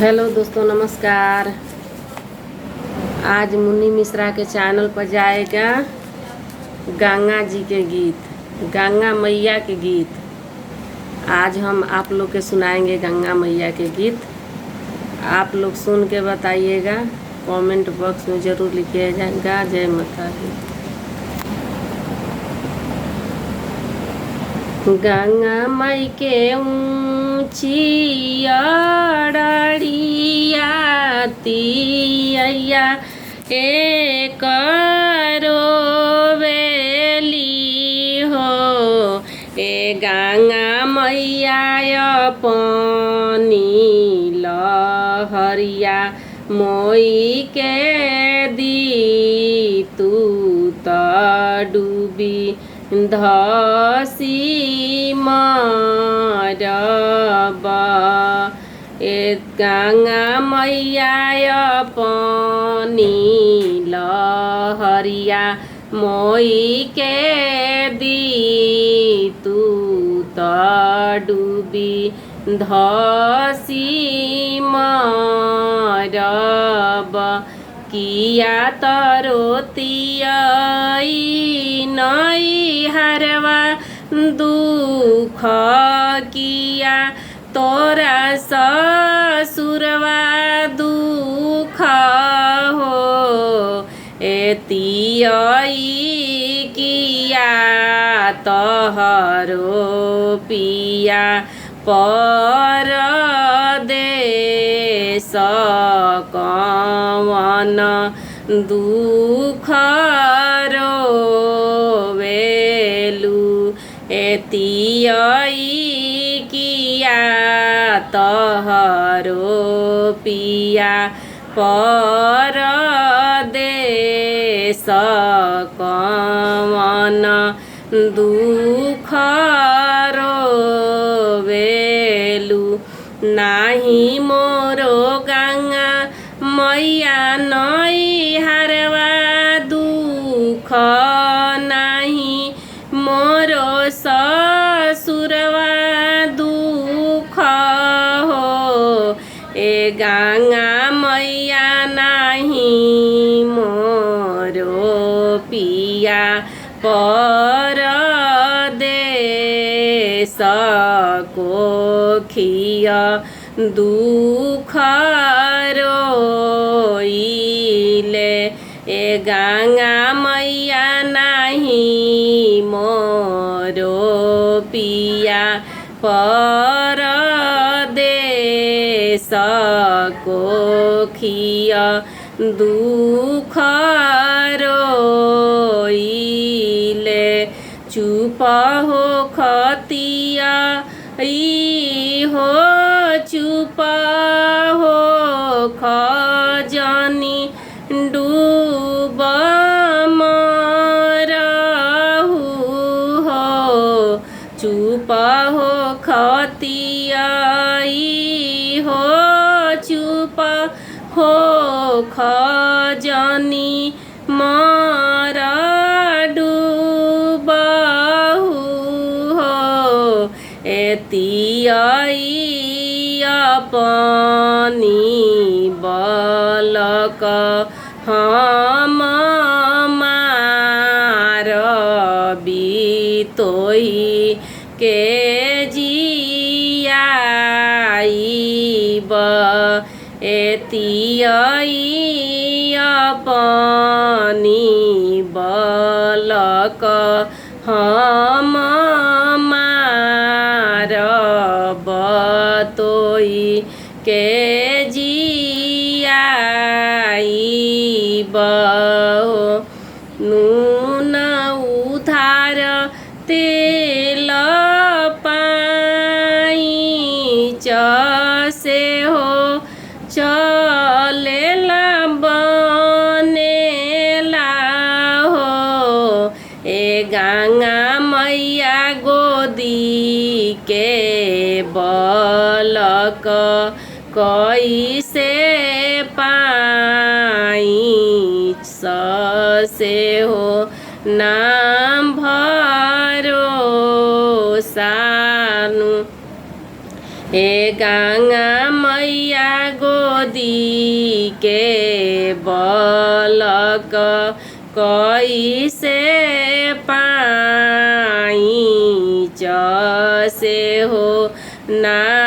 Hello दोस्तों, नमस्कार। आज मुन्नी मिश्रा के चैनल पर जाएगा गंगा जी के गीत, गंगा मैया के गीत। आज हम आप लोग के सुनाएंगे गंगा मैया के गीत। आप लोग सुन के बताइएगा, कमेंट बॉक्स में ज़रूर लिखिएगा। जय माता दी। गंगा माई के ऊंची अड़िया तिया ए करो बेली हो। ए गंगा मैया अपनी लहरिया मोई के दी तू त डूबी धसी मरब। ए गंगा मैया अपनी लहरिया मोई के दी तू त डूबी धसी मरब। किया तरोतिया नई हरवा दुख, किया तोरा ससुरवा दुख हो। एतियई किया तोहरो पिया पर देश कवन दुख रोवेलु। एतियई किया तोहरो पिया पर देश कवन दुख रोवेलु। नाही मोरो गंगा मैया नई हरवा दुख, नाही मोरो ससुरवा दुख हो। ए गंगा मैया नाही मोरो पिया पर देश कोखिया दुख रोइले। ए गंगा मैया नाही मोरो पिया पर देश कोखिया दुख रोइले। चुप हो खतिया ई हो, चुप हो खजनी डूब मरहु हो। चुप हो खतिया ई हो, चुप हो खजनी मर डूबहु हो। एतियई अपनी बलक हम मारबी तोही के जियाइब। एतियई अपनी बलक हम मारब तोही के जियाइब। नून उधार तेल पाई से हो चलेला बनेला हो। ए गंगा मैया गोदी के बलक कैसे पाई से हो नाम भरोसानु। ए गंगा मैया गोदी गोदी के बलक कैसे पाई, से हो ना।